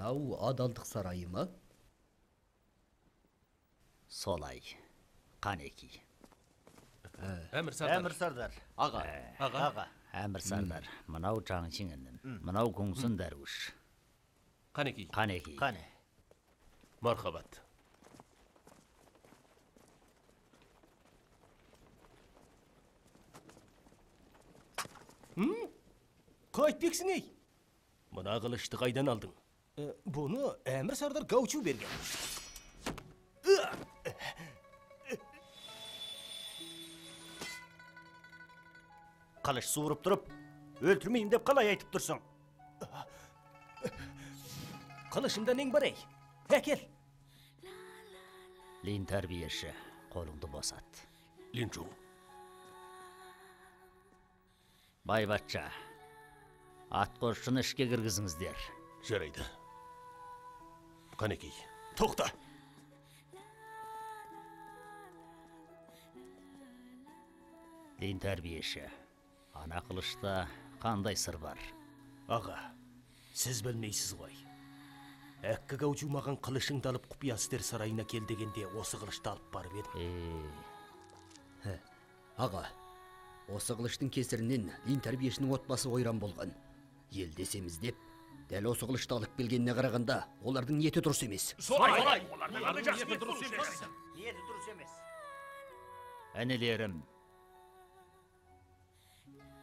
Мынау адалдық сарайы ма? Солай. Қанеки. Әмір сардар. Әмір сардар. Аға. Аға. Әмір сардар. Мынау Жаңшың інім. Мынау Гуңсун дәруіш. Қанеки. Қанеки. Қане. Мархабат. Қайтпексің, ей? Мына қылышты қайдан алдың? Бұны әмір сардар Гаучу берген. Қылыш суырып тұрып, өлтірмеймін деп қалай айтып тұрсың? Қылышымда нең бар, ей? Әкел. Лин тәрбиеші, қолыңды босат. Линчу. Байбатша, атқосшыны ішке кіргізіңіздер. Жарайды. Қанекей, тоқта. Лин тәрбиеші, ана қылышта қандай сыр бар? Аға, сіз білмейсіз ғой. Әккі Гаучу маған қылышыңды алып құпия істер сарайына кел дегенде осы қылышты алып барып едім. Аға, осы қылыштың кесірінен Лин тәрбиешінің отбасы ойран болған. Ел десеміз деп, дәл осы қылышты алып келгеніне қарағанда, олардың ниеті дұрыс емес. Солай, олардың ниеті дұрыс емес. Ниеті дұрыс емес. Інілерім,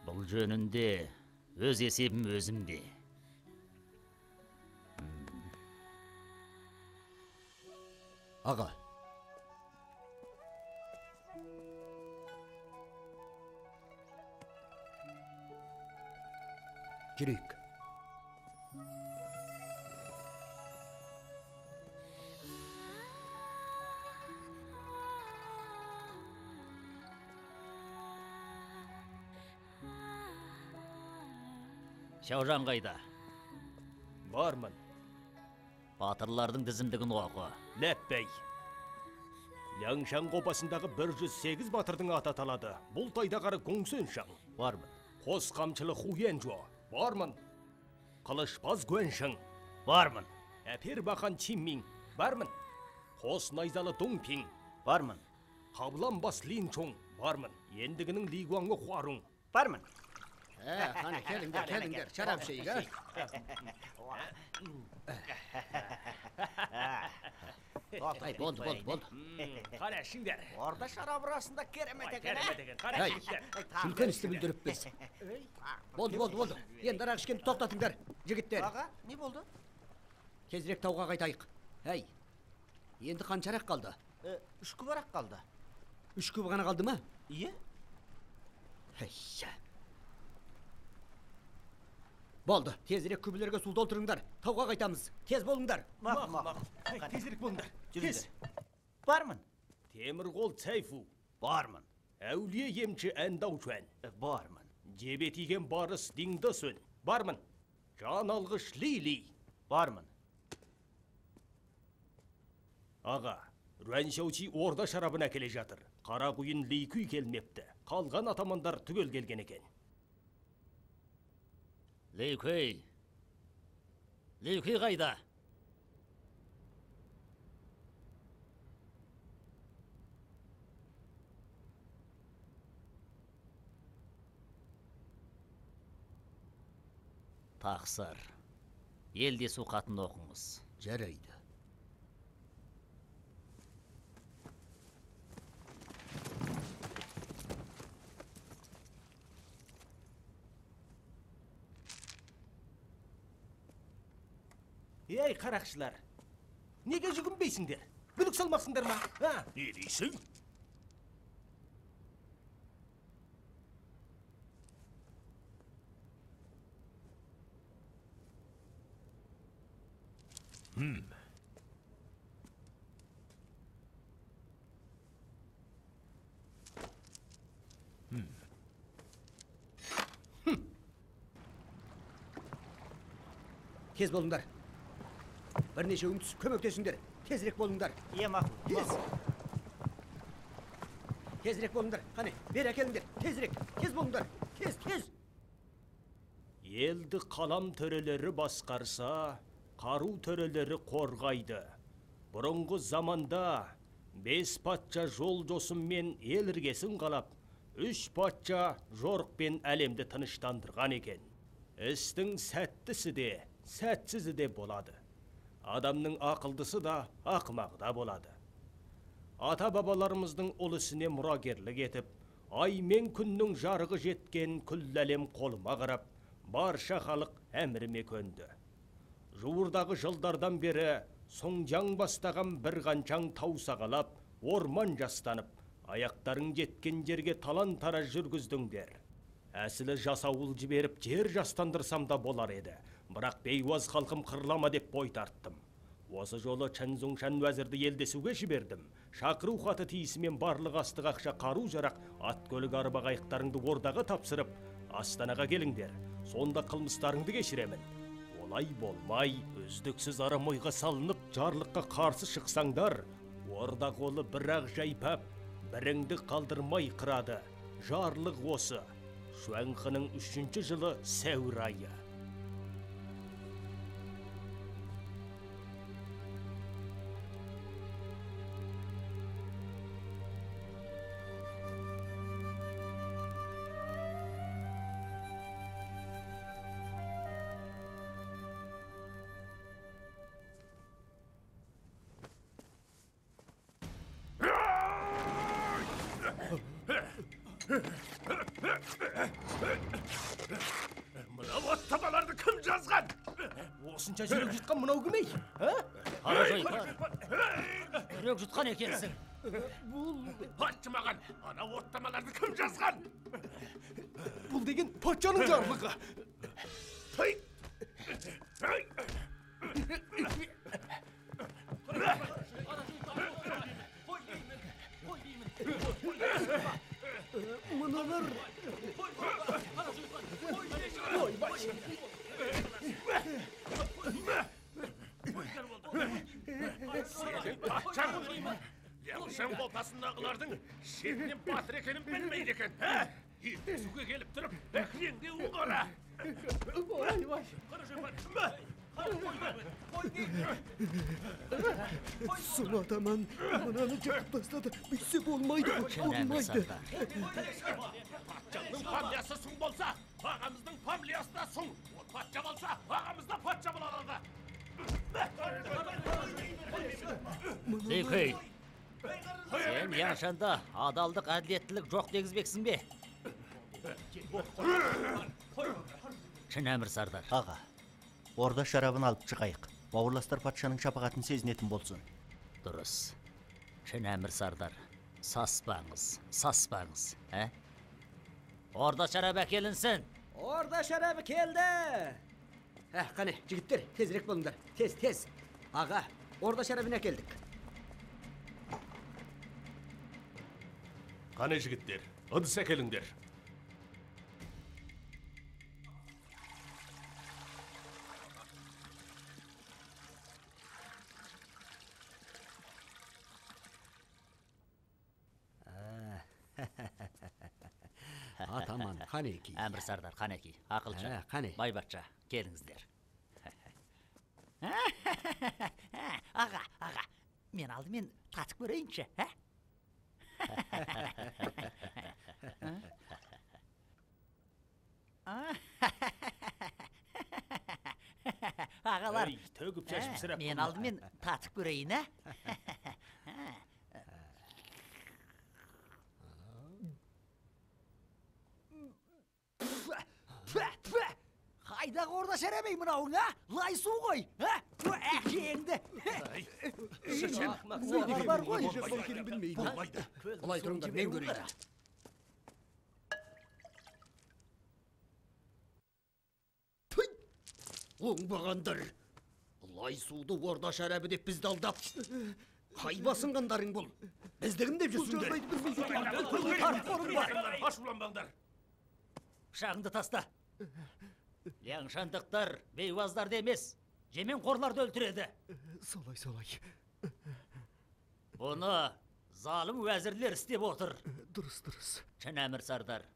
бұл жөнінде өз есебім өзімде. Аға. Жүрейік. Шаужан қайда? Бармын. Батырлардың тізімдігін оқы. Ләппәй. Ляңшаң қопасындағы 108 батырдың аты аталады. Бұл тайдағары Гуңсун Шаң. Бармын. Қос қамшылы Хуянжо. Бармын. Қылышбаз Гуаншың. Бармын. Әпер бақан Чинмин. Бармын. Қос найзалы Доңпиң. Бармын. Қабыланбас Линчоң. Бармын. Ендігінің Лигуаңы Хуарун. Бармын. Қане, келіңдер, келіңдер, шарап ішейік, а? Ай, болды, болды, болды. Қане, ішіңдер. Орда шарабы расында керемет екен, а? Ай, үлкен істі бүлдіріппіз. Болды, болды, болды. Енді арақ ішкенді тоқтатыңдар, жігіттер. Аға, не болды? Тезірек тауға қайтайық. Әй, енді қанша арақ қалды? 3 куб арақ қалды. 3 куб ғана қалды ма? Иә. Әй, болды, тезірек күбілерге су толтырыңдар. Тауға қайтамыз. Тез болыңдар. Мақұл, мақұл. Тезірек болыңдар. Тез. Бармын. Темір қол Цайфу. Бармын. Әулие емші Әндаучуан. Бармын. Жебе тиген барыс Диңді Сүн. Бармын. Жан алғыш Ли-Ли. Бармын. Аға, Руан Шаучи орда шарабын әкеле жатыр. Қара құйын Ли Күй келмепті. Қалған атамандар түгел келген екен. Ли Күй. Ли Күй қайда? Тақсыр, елдесу хатын оқыңыз. Жарайды. Ей, қарақшылар, неге жүгінбейсіңдер? Бүлік салмақсыңдар ма? Не дейсің? Тез болыңдар. Бірнешеуің түсіп көмектесіңдер. Тезірек болыңдар. Е, мақұл. Тез. Тезірек болыңдар. Қане, бері әкеліңдер. Тезірек. Тез болыңдар. Тез, тез. Елді қалам төрелері басқарса, қару төрелері қорғайды. Бұрынғы заманда 5 патша жол жосынмен ел іргесін қалап, 3 патша жорықпен әлемді тыныштандырған екен. Істің сәттісі де, сәтсізі де болады. Адамның ақылдысы да, ақымағы да болады. Ата-бабаларымыздың ұлы ісіне мұрагерлік етіп, ай мен күннің жарығы жеткен күллі әлем қолыма қарап, барша халық әміріме көнді. Жуырдағы жылдардан бері Соңжаң бастаған бір қаншаң тау сағалап, орман жастанып, аяқтарың жеткен жерге талан-тараж жүргіздіңдер. Әсілі жасауыл жіберіп жер жастандырсам да болар еді, бірақ бейуаз халқым қырлама деп бой тарттым. Осы жолы Чэн Зұңшан уәзірді елдесуге жібердім. Шақыру хаты тиісімен барлық астық ақша қару жарақ, ат көлік арба қайықтарыңды ордаға тапсырып, Астанаға келіңдер. Сонда қылмыстарыңды кешіремін. Олай болмай, үздіксіз арам ойға салынып, жарлыққа қарсы шықсаңдар, орда қолы бір-ақ жайпап, біріңді қалдырмай қырады. Жарлық осы. Шуаңқының 3-ші жылы сәуір айы. Мынау оттамаларды кім жазған? Осынша жүрек жұтқан мынау кім ей? Қара жойпар, жүрек жұтқан екенсің. Бұл... Айтшы маған, анау оттамаларды кім жазған? Бұл деген патшаның жарлығы. Мыналар... Ойбай! Сенің патшаң Ляңшан қолтасындағылардың шетінен батыр екенін білмейді екен. Елдесуге келіп тұрып, әкіреңдеуін қара. Ойбай! Сұм атаман, мынаны жыртып тастады. Бүйтсе болмайды, болмайды. Патшаның фамилиясы сұң болса, ағамыздың фамилиясы да сұң. Ол патша болса, ағамыз да патша бола алады. Ликей, сен Яншанда адалдық, әділеттілік жоқ дегізбексің бе? Шын әмір сардар. Аға, орда шарабын алып шығайық. Бауырластар патшаның шапағатын сезінетін болсын. Дұрыс. Шын әмір сардар, саспаңыз, саспаңыз, ә? Орда шарабы әкелінсін. Орда шарабы келді. Қане, жігіттер, тезірек болыңдар. Тез, тез. Аға, орда шарабын әкелдік. Қане жігіттер, ыдыс әкеліңдер. Атаман, қанеки. Әмір сардар, қанеки. Ақылшы, қане. Байбатша, келіңіздер. Аға, аға, мен алдымен татып көрейінші, ә? Ағалар, төгіп шашып сірап. Мен алдымен татып көрейін, ә? Қайдағы орда шәрәбей мынауың, а? Лай су ғой, а? Әкеңді! Бар ғой. Болмайды. Олай тұрыңдар, мен көрейін. Оңбағандар! Лай суды орда шәрәбі деп бізді алдап. Қай басынғандарың бұл? Бізді кім деп жүрсіңдер? Ашуланбаңдар! Пышағыңды таста! Ляңшандықтар бейуаздарды емес, жеменқорларды өлтіреді. Солай, солай. Бұны залым уәзірлер істеп отыр. Дұрыс, дұрыс. Шын әмір сардар,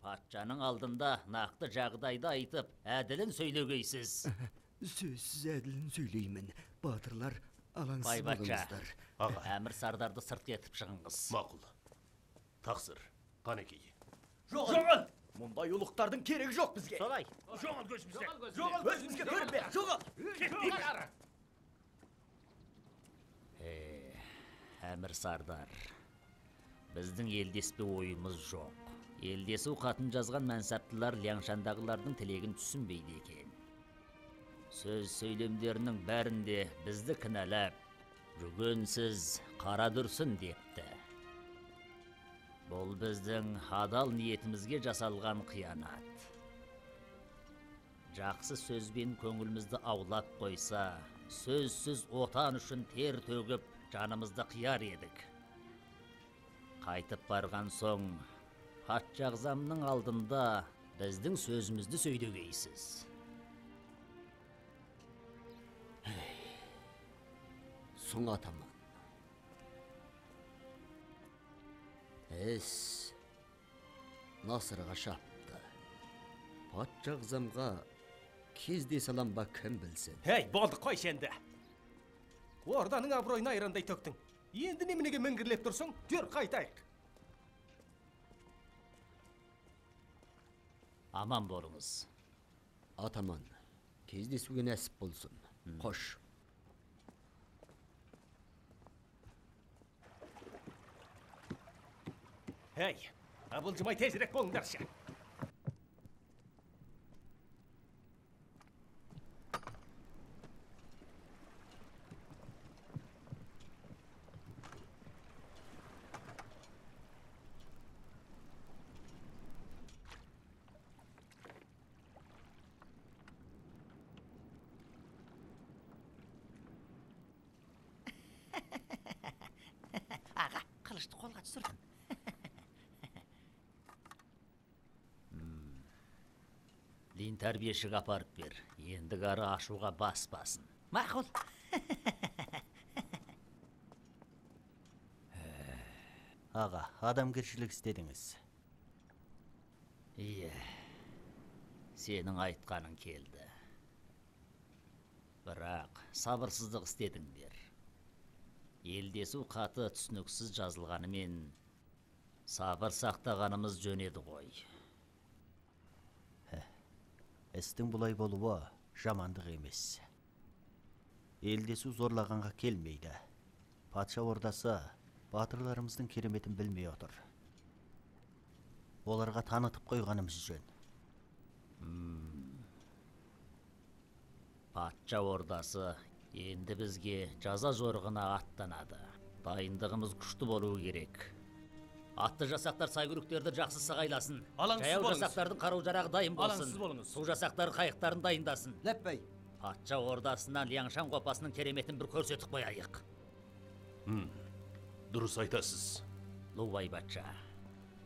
патшаның алдында нақты жағдайды айтып, әділін сөйлегейсіз. Сөзсіз әділін сөйлеймін. Батырлар, алаңсыз болыңыздар. Аға. Әмір сардарды сырт етіп шығыңыз. Мақұл. Тақсыр, қанекей. Жоғал! Мұндай ұлықтардың керегі жоқ бізге. Солай. Жоғал көзімізге. Жоғал көзімізге көрінбе. Жоғал! Әмір сардар, біздің елдеспе ойымыз жоқ. Елдесу қатын жазған мәнсаптылар Ляншандағылардың тілегін түсінбейді екен. Сөз сөйлемдерінің бәрінде бізді кінәлап, жүгенсіз қара дүрсін депті. Бұл біздің адал ниетімізге жасалған қиянат. Жақсы сөзбен көңілімізді аулап қойса, сөзсіз отан үшін тер төгіп, жанымызды қияр едік. Қайтып барған соң, патша ағзамның алдында біздің сөзімізді сөйлегейсіз. Сұң атаман. Іс насырға шапты. Патша ағзамға кездесе алам ба кім білсін. Әй, болды, қойшы енді. Орданың абыройын айрандай төктің. Енді неменеге міңгірлеп тұрсың? Жүр, қайтайық. Аман болыңыз. Атаман, кездесуге нәсіп болсын. Қош. Әй, абылжымай тезірек болыңдаршы. Аға, қылышты қолға түсірдім. Лин тәрбиешіге апарып бер. Ендігәрі ашуға баспасын. Мақұл. Аға, адамгершілік істедіңіз. Иә, сенің айтқаның келді. Бірақ сабырсыздық істедіңдер. Елдесу қаты түсініксіз жазылғанымен сабыр сақтағанымыз жөн еді ғой. Істің бұлай болуы жамандық емес. Елдесу зорлағанға келмейді. Патша ордасы батырларымыздың кереметін білмей отыр. Оларға танытып қойғанымыз жөн. Патша ордасы енді бізге жаза жорығына аттанады. Дайындығымыз күшті болуы керек. Атты жасақтар сәйгүліктерді жақсы сығайласын. Алаңсыз Жаяу болыңыз. жасақтардың қару-жарағы дайын болсын. Алаңсыз болыңыз. Су жасақтары қайықтарын дайындасын. Ләппәй. Патша ордасына Ляншан қопасының кереметін бір көрсетіп қояйық. Дұрыс айтасыз. Лубай патша,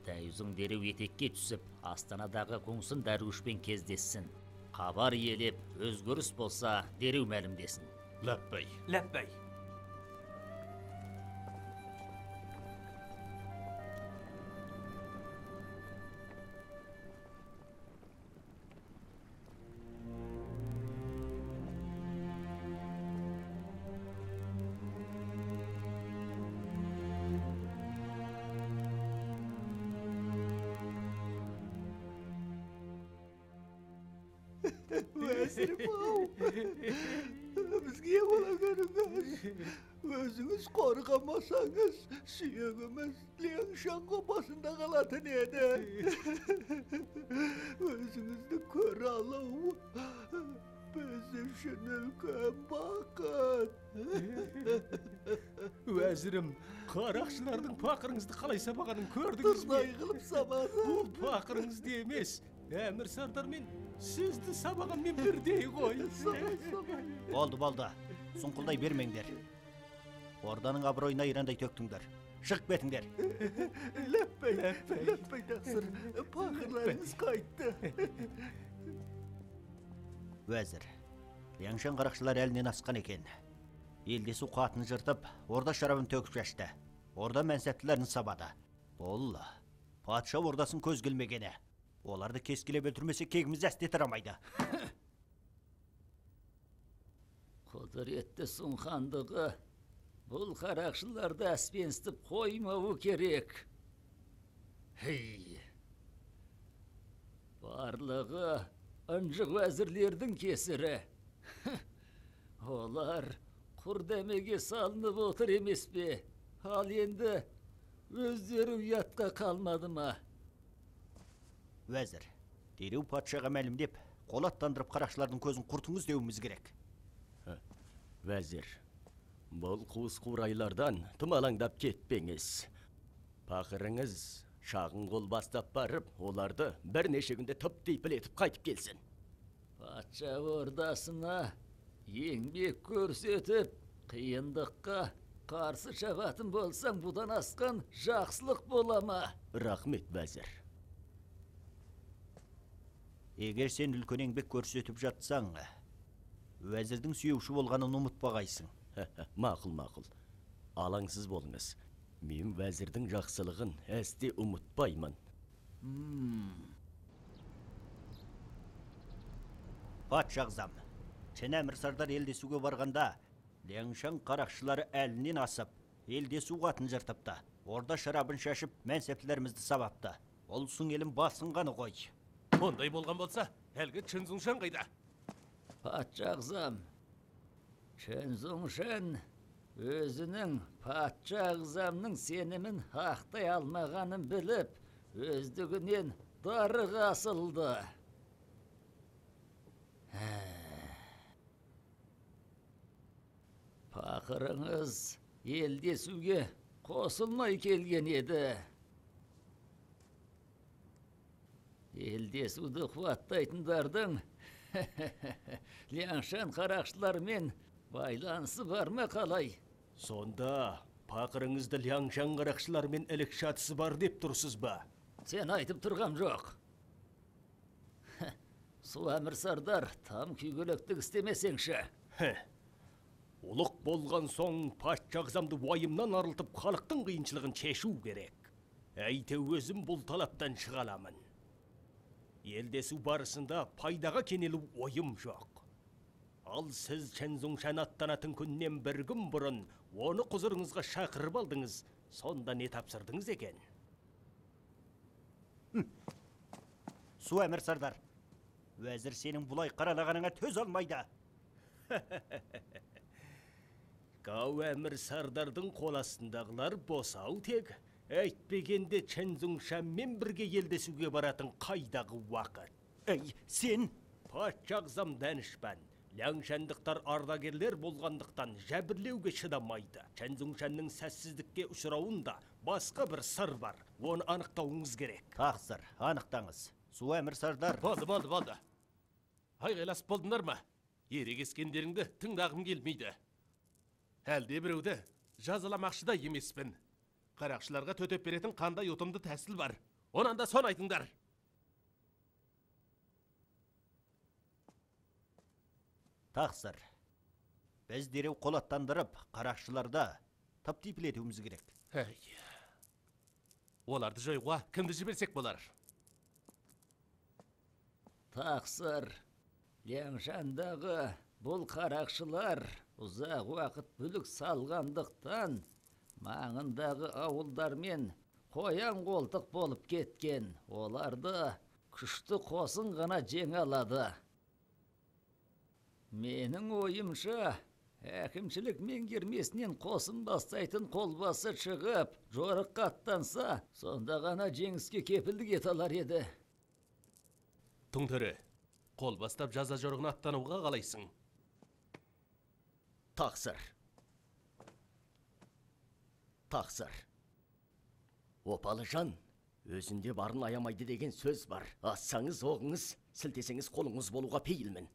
Тәйүзің дереу етекке түсіп, Астанадағы Куңсын дәруішпен кездессін. Хабар иелеп, өзгеріс болса, дереу мәлімдесін. Ләппәй. Ләппәй. Уәзірім-ау, бізге бола көріңіз. Өзіңіз қорғамасаңыз, сүйегіміз Ляншан қопасында қалатын еді. Өзіңізді көре алу біз үшін үлкен бақыт. Уәзірім, қарақшылардың пақырыңызды қалай сабағанын көрдіңіз бе? Тырнай қылып сабады. Бұл пақырыңызды емес, әмір сардармен сізді сабағанмен бірдей ғой. Солай, солай. Болды, болды. Сұңқылдай бермеңдер. Орданың абыройына айрандай төктіңдер. Шығып кетіңдер. Ләппәй, ләппәй тақсыр, пақырларыңыз қайтты. Уәзір, Ляншан қарақшылар әлінен асқан екен. Елдесу қатын жыртып, орда шарабын төгіп шашты. Орда мәнсәптілерін сабады. Бұл патша ордасын көз келмегені. Оларды кескілеп өлтірмесе кегіміз әсте тарамайды. Құдіретті Сұң хандығы бұл қарақшыларды әспенстіп қоймауы керек. Хей! Барлығы ынжық уәзірлердің кесірі. Олар құр дәмеге салынып отыр емес пе? Ал енді өздері ұятқа қалмады ма? Уәзір, дереу патшаға мәлімдеп, қол аттандырып қарақшылардың көзін құртыңыз деуіміз керек. Уәзір, бұл қуыс қурайлардан тұмалаңдап кетпеңіз. Пақырыңыз шағын қол бастап барып, оларды бірнеше күнде тып-типыл етіп қайтып келсін. Патша ордасына еңбек көрсетіп, қиындыққа қарсы шабатын болсаң, бұдан асқан жақсылық бола ма? Рахмет, уәзір. Егер сен үлкен еңбек көрсетіп жатсаң, уәзірдің сүйеуші болғанын ұмытпағайсың. Мақұл, мақұл. Алаңсыз болыңыз. Мен уәзірдің жақсылығын әсте ұмытпаймын. Патша ағзам, Чен әмір сардар елдесуге барғанда, Ляңшан қарақшылары әлінен асып, елдесу қатын жыртыпты. Орда шарабын шашып, мәнсептілерімізді сабапты. Ол сұң елін басынғаны ғой. Ондай болған болса, әлгі Чен Зұңшан қайда? Патша ағзам, Чен Зұңшан өзінің патша ағзамның сенімін ақтай алмағанын біліп, өздігінен дарыға асылды. Пақырыңыз елдесуге қосылмай келген еді. Елдесуді қуаттайтындардың Ляңшан қарақшылармен байланысы бар ма қалай? Сонда пақырыңызды Ляңшан қарақшылармен ілік шатысы бар деп тұрсыз ба? Сен айтып тұрғам жоқ. Су әмір сардар, там күйгелектік істемесеңші. Ұлық болған соң патша ағзамды уайымнан арылтып, халықтың қиыншылығын шешу керек. Әйте өзім бұл талаптан шыға аламын. Елдесу барысында пайдаға кенелу ойым жоқ. Ал сіз Чен Зұңшан аттанатын күннен бір күн бұрын оны құзырыңызға шақырып алдыңыз. Сонда не тапсырдыңыз екен? Су әмір сардар, уәзір сенің бұлай қаралағаныңа төз алмайды. Гау әмір сардардың қол астындағылар босау тек. Әйтпегенде Чен Зұңшанмен бірге елдесуге баратын қайдағы уақыт. Әй, сен! Патша ағзам данышпан. Ляңшандықтар ардагерлер болғандықтан жәбірлеуге шыдамайды. Чен Зұңшанның сәтсіздікке ұшырауында басқа бір сыр бар. Оны анықтауыңыз керек. Тақсыр, анықтаңыз. Су әмір сардар. Болды, болды, болды. Айғайласып болдыңдар ма? Ерегескендеріңді тыңдағым келмейді. Әлде біреуді жазаламақшы да емеспін. Қарақшыларға төтеп беретін қандай ұтымды тәсіл бар? Онан да соны айтыңдар. Тақсыр, біз дереу қол аттандырып, қарақшыларды тып-типыл етуіміз керек. Әй, оларды жоюға кімді жіберсек болар? Тақсыр, Ляңшандағы бұл қарақшылар ұзақ уақыт бүлік салғандықтан маңындағы ауылдармен қоян қолтық болып кеткен. Оларды күшті қосын ғана жеңе алады. Менің ойымша, әкімшілік меңгермесінен қосын бастайтын қолбасы шығып, жорыққа аттанса, сонда ғана жеңіске кепілдік ете алар еді. Тыңтөрі, қол бастап жаза жорығына аттануға қалайсың? Тақсыр. Тақсыр. Опалы жан, өзінде барын аямайды деген сөз бар. Ассаңыз оғыңыз, сілтесеңіз қолыңыз болуға пейілмін.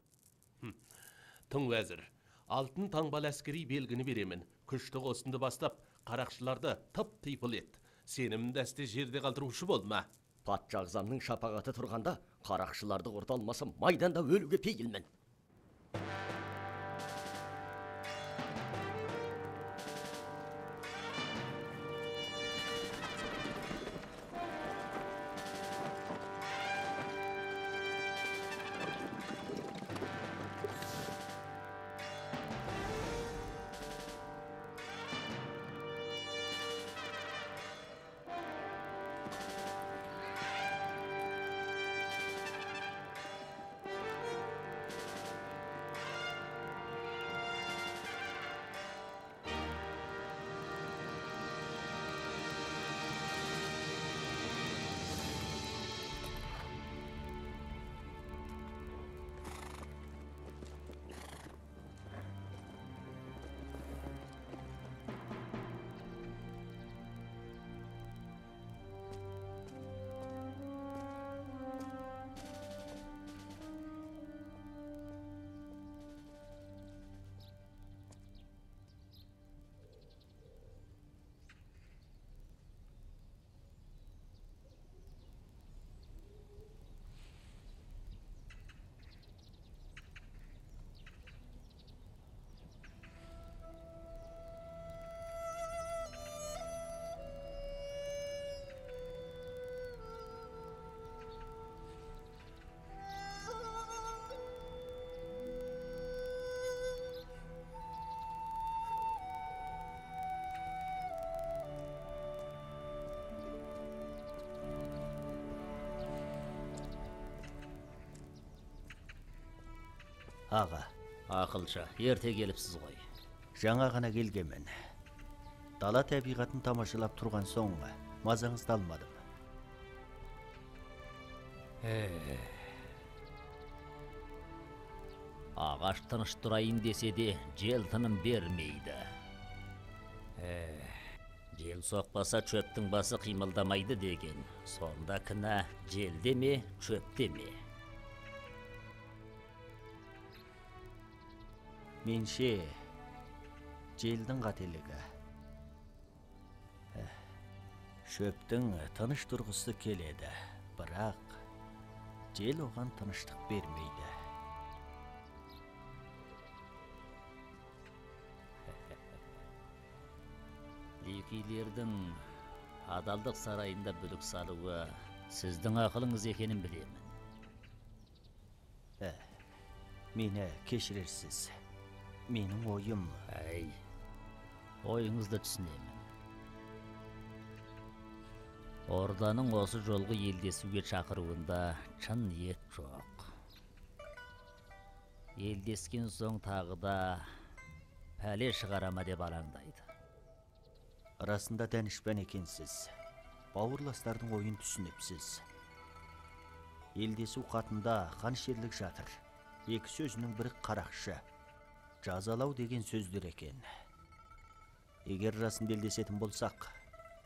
Тың уәзір, алтын таңбалы әскери белгіні беремін. Күшті қосынды бастап, қарақшыларды тып-типыл ет. Сенімді әсте жерде қалдырушы болма. Патша ағзамның шапағаты тұрғанда, қарақшыларды құрта алмасам, майданда өлуге пейілмін. Аға. Ақылшы, ерте келіпсіз ғой. Жаңа ғана келгенмін. Дала табиғатын тамашалап тұрған соң мазаңызды алмадым. Ағаш тыныш тұрайын десе де, жел тыным бермейді. Жел соқпаса чөптің басы қимылдамайды деген. Сонда кінә желде ме, чөпте ме? Менше, желдің қателігі. Шөптің тыныш тұрғысы келеді, бірақ жел оған тыныштық бермейді. Лекилердің адалдық сарайында бүлік салуы сіздің ақылыңыз екенін білемін. Мені кешірерсіз. Менің ойым... Әй, ойыңызды түсінемін. Орданың осы жолғы елдесуге шақыруында шын ниет жоқ. Елдескен соң тағы да пәле шығарама деп алаңдайды. Расында данышпан екенсіз. Бауырластардың ойын түсініпсіз. Елдесу қатында қаншерлік жатыр. Екі сөзінің бірі қарақшы. Жазалау деген сөздер екен. Егер расында елдесетін болсақ,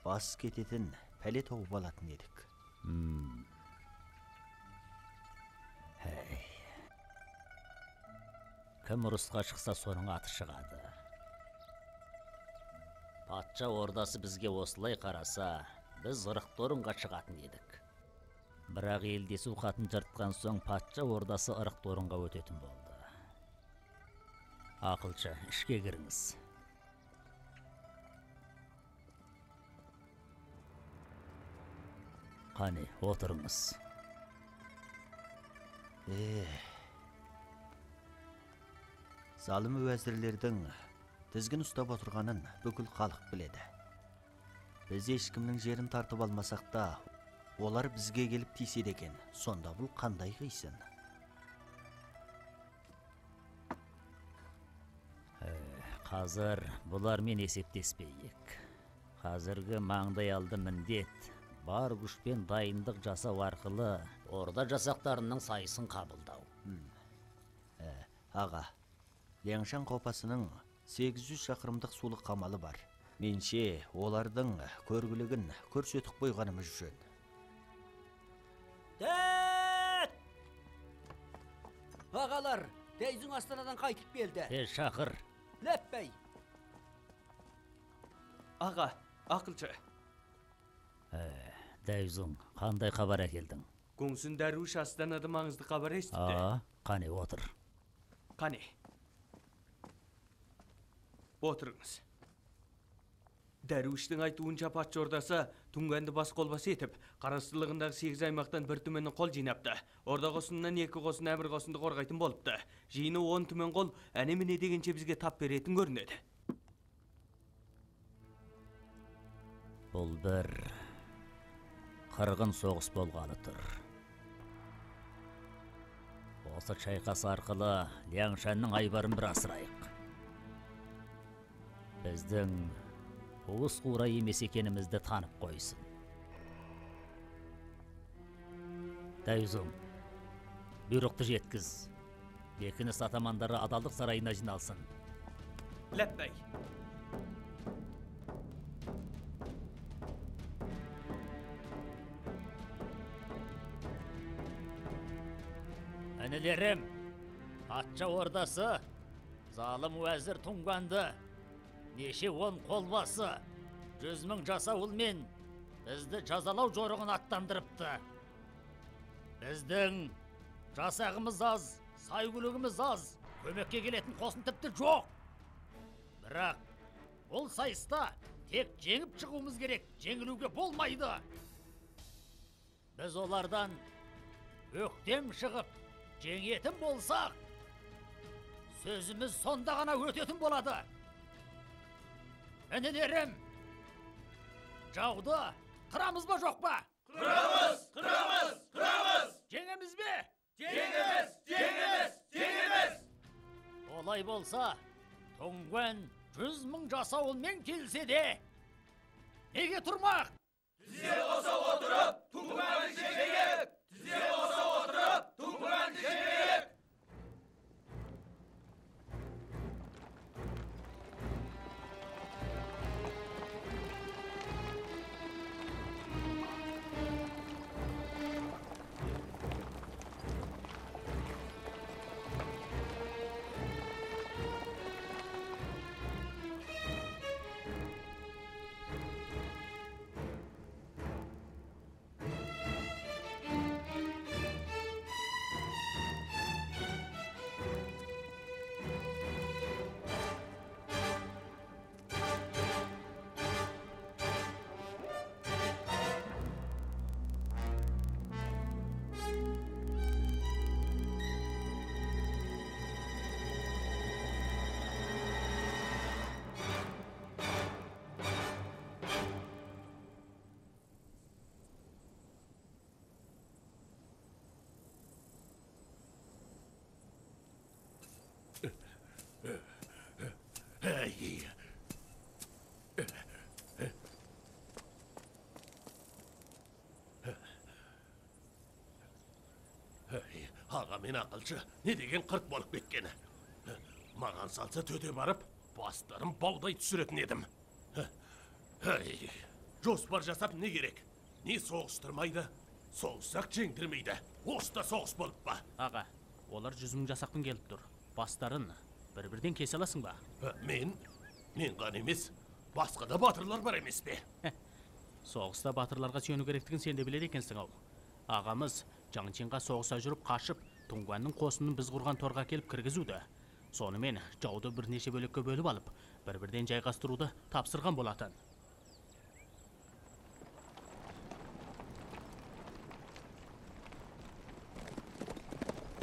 бас кететін пәле тауып алатын едік. Кім ұрысқа шықса, соның аты шығады. Патша ордасы бізге осылай қараса, біз ырықты орынға шығатын едік. Бірақ елдесу хатын жыртқан соң патша ордасы ырықты орынға өтетін болды. Ақылшы, ішке кіріңіз. Қане, отырыңыз. Залым уәзірлердің тізгін ұстап отырғанын бүкіл халық біледі. Біз ешкімнің жерін тартып алмасақ та, олар бізге келіп тиіседі екен. Сонда бұл қандай қисын? Қазір бұлармен есептеспейік. Қазіргі маңдай алды міндет, бар күшпен дайындық жасау арқылы орда жасақтарының сайысын қабылдау. Аға, Ляңшан қопасының 800 шақырымдық сулық қамалы бар. Менше, олардың көргілігін көрсетіп қойғанымыз жөн. Дәт! Ағалар, Дәйзің Астанадан қайтып келді. Тез шақыр. Ләппәй. Аға, ақылшы. Дәйзің, қандай хабар әкелдің? Гуңсун дәруіш Астанада маңызды хабар естіпті. Қане, отыр. Қане. Отырыңыз. Дәруіштің айтуынша патша ордасы Түнганды бас қолбасы етіп, қарастылығындағы 8 аймақтан бір түменін қол жинапты. Орда қосынынан 2 қосын әмір қосынды қорғайтын болыпты. Жиыны 10 түмен қол әне-міне дегенше бізге тап беретін көрінеді. Бұл бір қырғын соғыс болғалы тұр. Осы шайқас арқылы Ляңшанның айбарын бір асырайық. Біздің уыс қура емес екенімізді танып қойсын. Дәйзұң, бұйрықты жеткіз. Бекініс атамандары адалдық сарайына жиналсын. Ләппәй. Інілерім, патша ордасы, залым уәзір Тұңғанды, неше он қолбасы, 100 мың жасауылмен бізді жазалау жорығын аттандырыпты. Біздің жасағымыз аз, сайгүлігіміз аз, көмекке келетін қосын тіпті жоқ. Бірақ бұл сайыста тек жеңіп шығуымыз керек, жеңілуге болмайды. Біз олардан өктем шығып, жеңетін болсақ, сөзіміз сонда ғана өтетін болады. Інілерім, жауды қырамыз ба жоқ па? Қырамыз, қырамыз, қырамыз! Жеңеміз бе? Жеңеміз, жеңеміз, жеңеміз! Олай болса, Туңгуан 100 мың жасауылмен келсе де, неге тұрмақ? Тізе қоса отырып, Туңгуанды жеңейік! Тізе қоса отырып, Туңгуанды жеңейік! Аға мен ақылшы не деген қырт болып кеткені. Маған салса төте барып, бастарын баудай түсіретін едім. Жоспар жасап не керек? Не соғыстырмайды, соғыссақ жеңдірмейді. Осы да соғыс болып па? Аға, олар 100 мың жасақпен келіп тұр. Бастарын бір-бірден кесе аласың ба? Мен ғана емес, басқа да батырлар бар емес пе? Соғыста батырларға сүйену керектігін сен де біледі екенсің ау. Ағамыз Жаңчинға соғыса жүріп қашып, Туңгуанның қосынын біз құрған торға келіп кіргізуді. Сонымен жауды бірнеше бөлікке бөліп алып, бір-бірден жайғастыруды тапсырған болатын.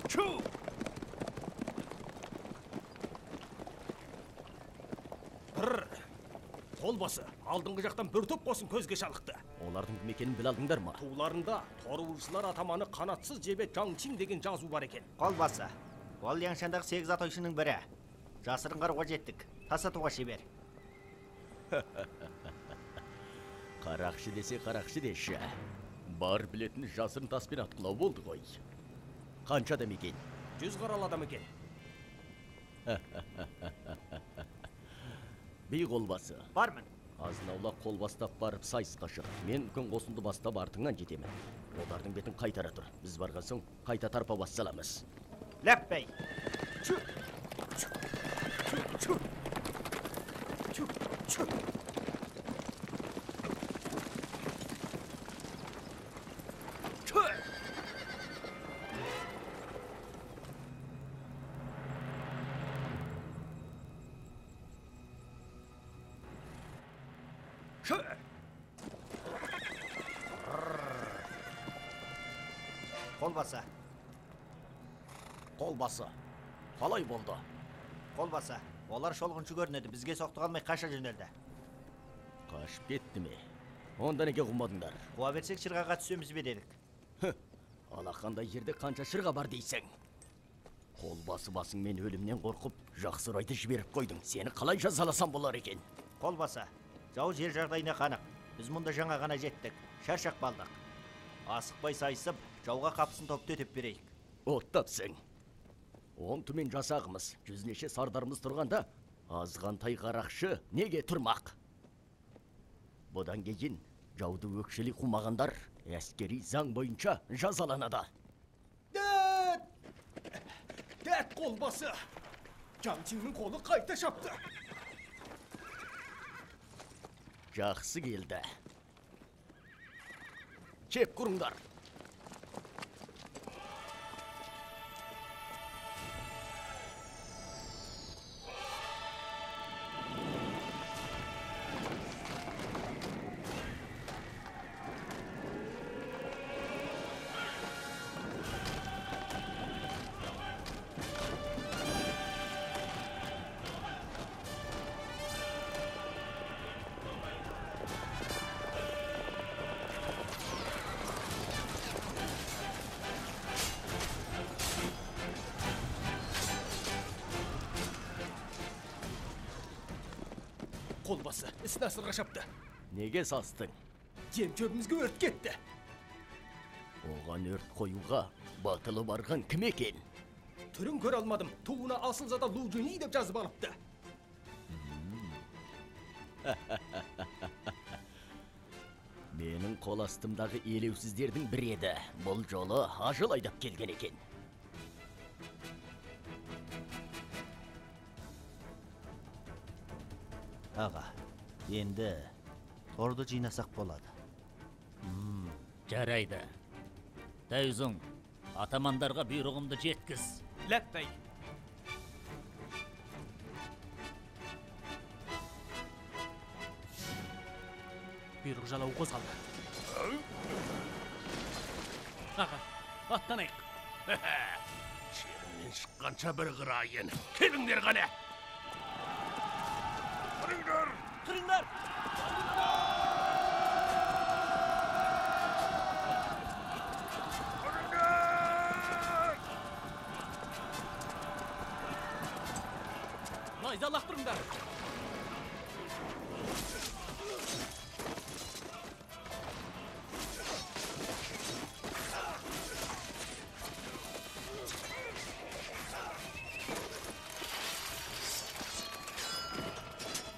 Чу! Қолбасы, алдыңғы жақтан бір топ қосын көзге шалықты. Олардың кім екенін біле алдыңдар ма? Туларында торуылшылар атаманы қанатсыз жебе Жаңчин деген жазу бар екен. Қолбасы, ол Яншандағы 8 атаушының бірі. Жасырын қаруға жеттік, тас атуға шебер. Қарақшы десе қарақшы деші. Бар білетін жасырын таспен атқылау болды ғой. Қанша адам екен? 100 қаралы адам екен. Би қолбасы. Бармын. Азын-аулақ қол бастап барып сайысқа шық. Мен үлкен қосынды бастап артыңнан жетемін. Олардың бетін қайтара тұр. Біз барған соң қайта тарпа бас саламыз. Ләппей. Чү! Чү! Чү! Чү! Чү! Чү! Қолбасы. Қолбасы. Қалай болды? Қолбасы. Олар шолғыншы көрінеді. Бізге соқтыға алмай қаша жөнелді. Қашып кетті ме? Онда неге қумадыңдар? Қуа берсек шырғаға түсеміз бе дедік. Алақандай жерде қанша шырға бар дейсің? Қолбасы басыңмен өлімнен қорқып, жақсы орайды жіберіп қойдың. Сені қалай жазаласам болар екен? Қолбасы. Жау жер жағдайына қанық. Біз мұнда жаңа ғана жеттік. Шаршап қалдық. Асықпай сайысып, жауға қапысын топты өтеп берейік. Оттапсың. 10 түмен жасағымыз, жүзнеше сардарымыз тұрғанда, азғантай қарақшы неге тұрмақ? Бұдан кейін жауды өкшелей қумағандар әскери заң бойынша жазаланады. Дәт! Дәт қолбасы! Жаңчиннің қолы қайта шапты. Жақсы келді. Шеп құрыңдар. Қолбасы іс насырға шапты. Неге састың? Жем шөбімізге өрт кетті. Оған өрт қоюға батылы барған кім екен? Түрін көре алмадым. Туына асылзада Лу Жуньи деп жазып алыпты. Менің қол астымдағы елеусіздердің бірі еді. Бұл жолы ажал айдап келген екен. Аға, енді торды жинасақ болады. Жарайды. Тәйзұң, атамандарға бұйрығымды жеткіз. Ләппәй. Бұйрық жалауы қозғалды. Аға, аттанайық. Жерімнен шыққанша бір қырайын. Келіңдер қане! Қырыңдар! Қырыңдар! Қырыңдар! Найза лақтырыңдар!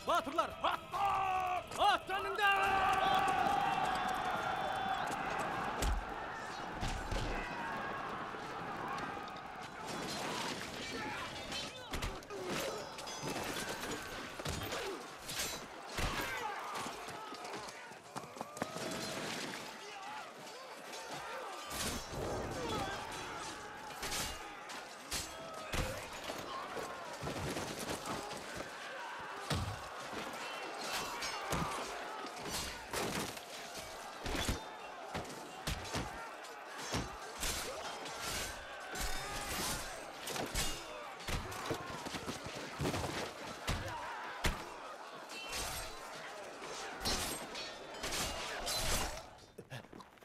Батырлар, аттаныңдар!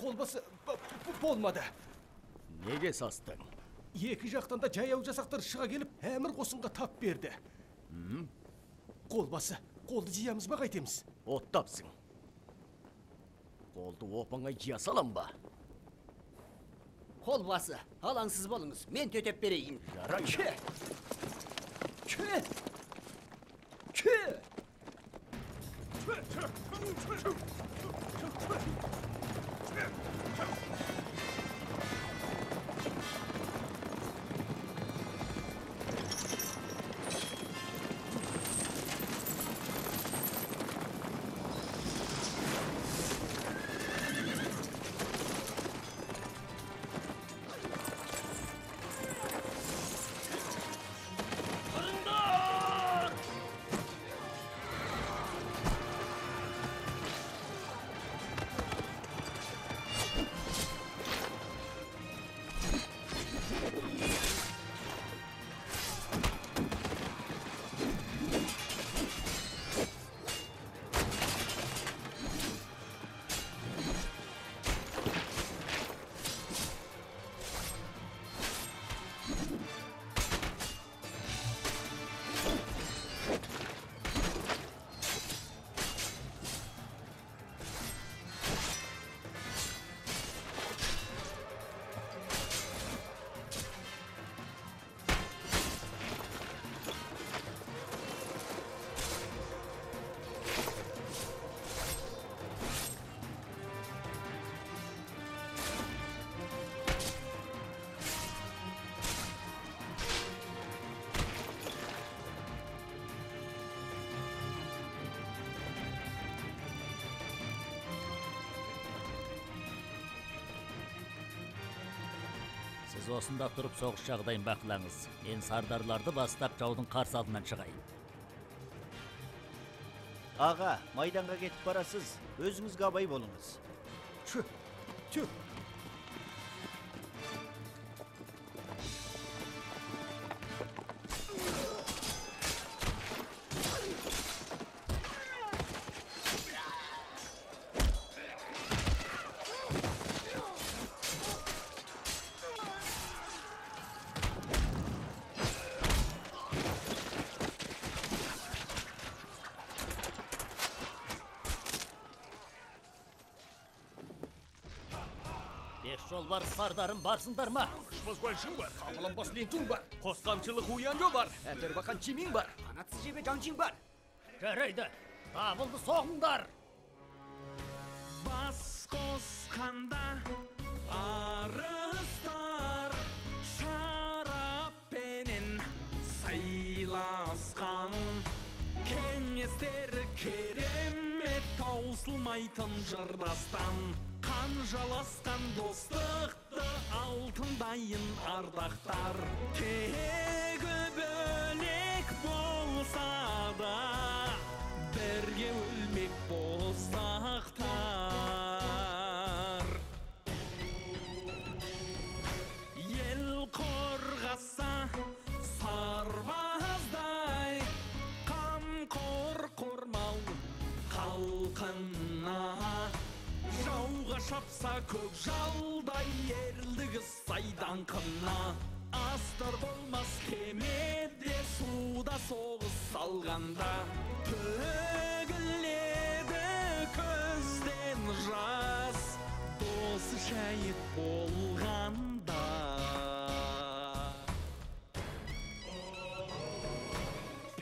Қолбасы болмады. Неге састың? Екі жақтан да жаяу жасақтар шыға келіп, әмір қосынға тап берді. Қолбасы, қолды жиямыз ба қайтеміз? Оттапсың. Қолды оп-оңай жия салам ба? Қолбасы, алаңсыз болыңыз, мен төтеп берейін. Жарайды. Ке! Ке! Сіз осында тұрып соғыс жағдайын бақылаңыз. Мен сардарларды бастап жаудың қарсы алдынан шығайын. Аға, майданға кетіп барасыз, өзіңізге абай болыңыз. Чү, чү. Бес жолбарыс сардарым барсыңдар ма? Ұшпаз Гуаншың бар, қапаланбас Линтун бар, қосқамшылық Уянжо бар, Әтербақан Чимин бар, қанатсыз жебе Жанчин бар. Жарайды, дабылды соғыңдар. Бас қосқанда арыстар шараппенен сайласқан, кеңестері керемет таусылмайтын жырдастан, қан жаласқан достықты алтындайын ардақтар. Тегі бөлек болса да бірге өлмек боздақтар. Ел қорғаса сарбаздай қамқор қормал халқына, жауға шапса көк жалдай ерлігі сай даңқына. Астар болмас кемеде суда соғыс салғанда, төгіледі көзден жас досы шәйіт болғанда.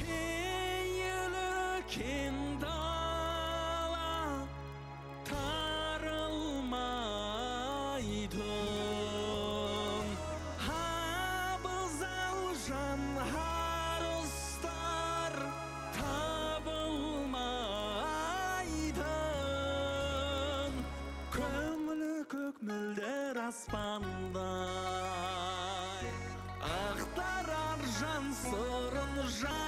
Пейілі кең дала тарылмайтын, абзал жан арыстар табылмайтын, көңілі көк мөлдір аспандай ақтарар жан сырын жан.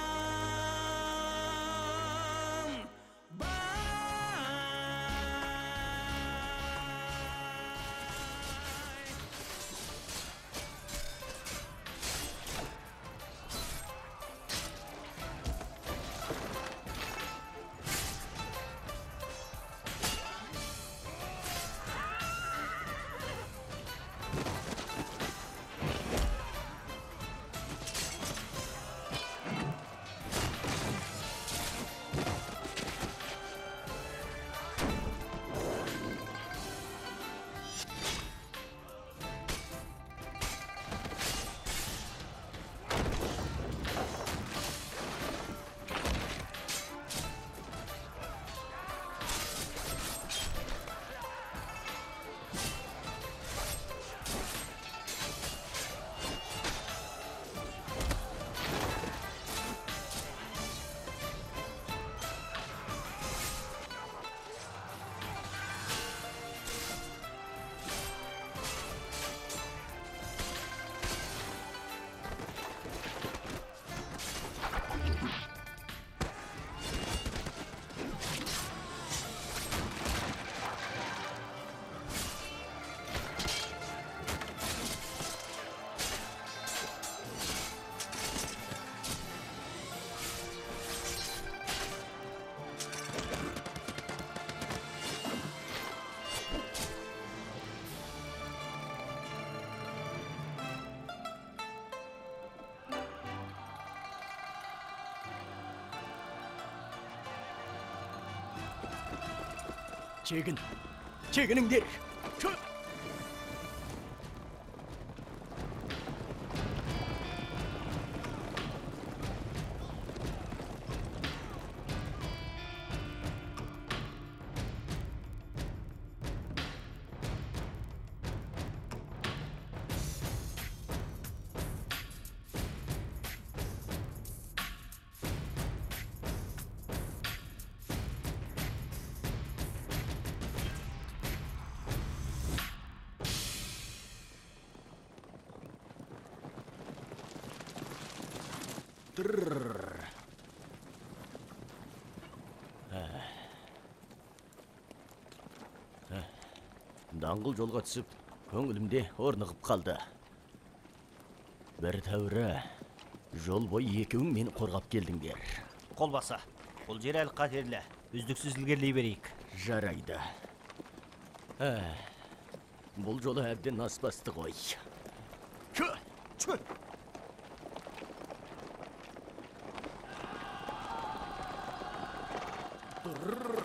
Шегін, шегініңдер! Даңғыл жолға түсіп, көңілімде орнығып қалды. Бір тәуірі, жол бойы екеуің мені қорғап келдіңдер. Қолбасы, бұл жер әлі қатерлі, үздіксіз ілгерілей берейік. Жарайды. Бұл жолы әбден аспасты ғой. Чү! Чү! Дұрр!